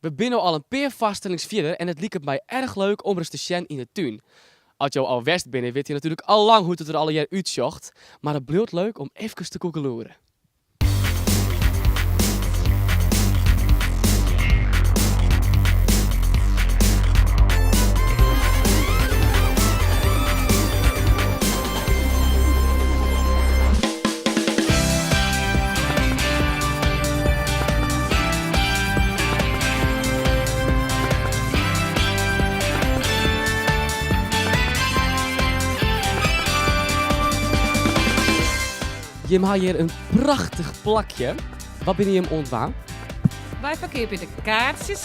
We binne no al in pear foarstellings fierder en it liket my erch leuk om ris te sjen yn de tún. As jo al west binne witte jo natuerlik al lang hoe't it der allegear útsjocht, mar it bliuwt leuk om efkes te koekeloeren. Jim ha hjir in prachtich plakje. Wat binne jim oan it dwaan? Wy ferkeapje de kaartsjes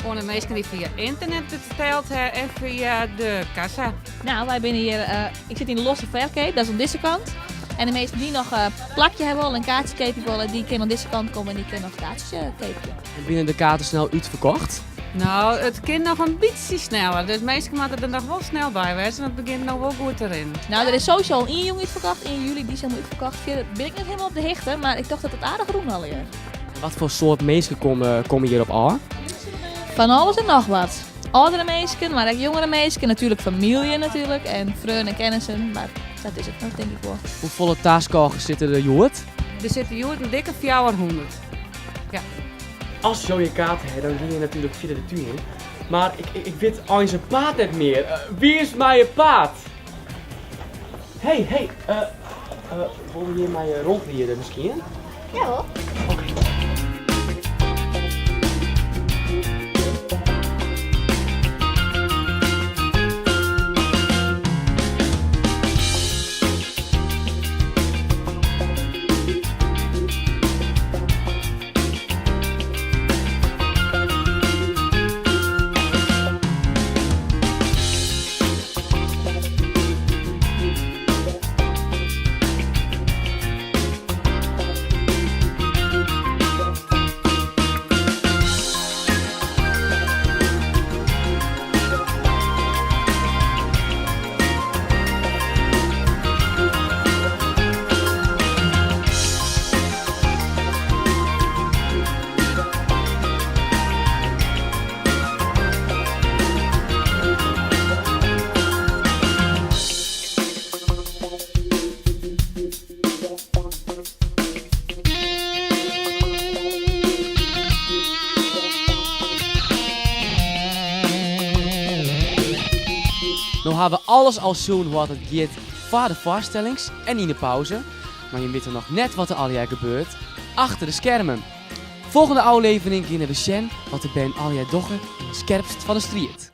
oan de minsken dy't fia ynternet besteld ha en fia de kassa. Nou, wy binne hjir, ik sit yn de losse ferkeap, dat is oan dizze kant. En de minsken dy't noch in plakje hawwe wolle, in kaartsje keapje wolle, dy kinne oan dizze kant komme en dy kinne noch kaartsjes keapje. En binne de kaarten snel útferkocht? Nou, it kin noch in bytsje sneller, dus minsken moatte der noch wol snel by wêze, want it begjint no wol goed te rinnen. Nou, der is sowieso al ien jûn útferkocht, ien july, dy is helemaal útferkocht. Fierder bin ik net helemaal op de hichte, mar ik tocht dat it aardich rûn allegear. Wat foar soart minsken komme hjir op ôf? Fan alles en noch wat. Âldere minsken, mar ek jongere minsken, natuerlik famylje natuerlik en freonen en kennissen, mar dat is it noch tink ik wol. Hoefolle taskôgers sitte der hjoed? Der sitte hjoed in dikke 400. Ja. As jo je kaart hawwe, dan gean je natuerlik fierder de tún yn. Mar ik, ik wit eins it paad net mear. Wiis my it paad! Hey, hey, wolle jim my rondliede miskien? Ja wol. Oké. No ha we alles al sjoen hoe't it giet foar de foarstellings en yn de pauze, mar jim witte noch net wat der allegear gebeurt achter de skermen. Folgjende ôflevering geane we sjen wat de bern allegear dogge yn de skerpst fan de striid.